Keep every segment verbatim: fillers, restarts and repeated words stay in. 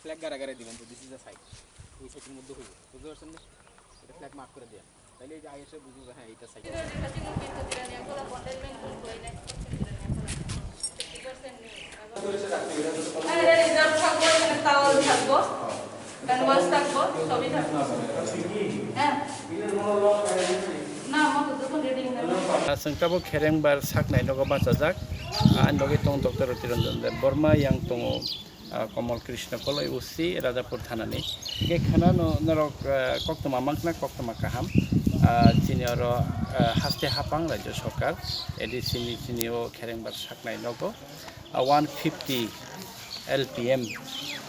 Flag গাড়া গাড়া দিবেন তো, this is the site, এই সাইটের মধ্যে হইব, বুঝতে পারছেন না? এটা ফ্ল্যাগ মার্ক করে দেন, তাহলে এই যে আইএসএ বুঝবো যে হ্যাঁ, এটা সাইট। আরে রিজার্ভ থাকবো, এখানে টাওয়াল থাকবো, ক্যানভাস থাকবো, সবই থাকবো। হ্যাঁ। না, আমার তো যখন রেডি হয়ে গেল। Chwng tabuk Kherengbar saknai nogo bachajak, ani logi tong Doctor Roti Ranjan Deb Borma, yang tongo ah, Komol Krishna Koloi, O C, Rajapur Thanani. Hingke khanano norok, ah, koktwma mankna, koktwma kaham. Ah, chini oro, ah, haste hapang Rajya Sarkar, A D C ni chini o Kherengbar saknai nogo, ah, one fifty L P M,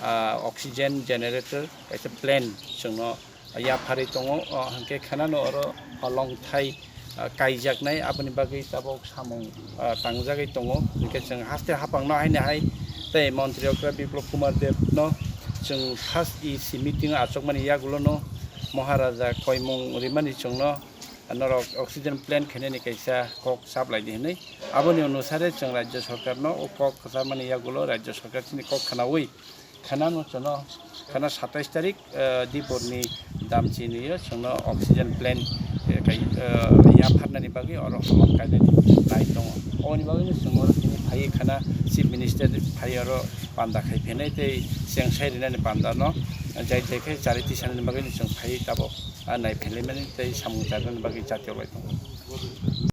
ah, oxygen generator kaisa plant chwngno yapharwi tongo, o, hwnkhe khanano oro holongthai, ah, kaijaknai, aboni bagwi tabuk samung, ah, tangjagwi tongo. Hwnkhe chwng haste hapangno haino hai tei Montri Okra Biplab Kumar Debno chwng first E C meeting achukmani yagulono Maharaja koimung rimani chwngno norok oxygen plant khainani kaisa kok chaplaidi hwnwi. Aboni onusare chwng Rajya Sarkarno o kok kwcharmani yagulo Rajya Sarkar chini kok khwnaui khanano chwngno khana satais tarik, eh, diporni damchini o chwngno oxygen plant, eh, kai, eh, yapharnani bagwi oro holong kainani nai tongo. Oboni bagwino chwng oro tini phaiwi khana Chief Minister phai oro panda khai phainai tei cheng sai rinani pandano jai jai khe chari tisanani bagwino chwng phaiwi tabuk, ah, nai phailaimani tei samung charnani bagwi chati rwlai tongo.